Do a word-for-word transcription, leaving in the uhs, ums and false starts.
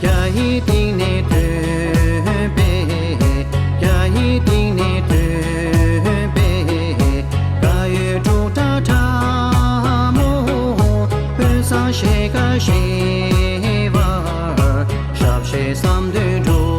རྒྱ་ཡི་གཏིང་ནས་ཐོན་པའི། རྒྱ་ཡི་གཏིང་ནས་ཐོན་པའི། རྒ་ཡོལ་འབྲུག་སྒྲ་ཕྲ་མོ། དཔོན་བཟང་ཞལ་དཀར་ཞེས་པ། ཞབས་ཕྱི་བསམ་དོན་འགྲུབ།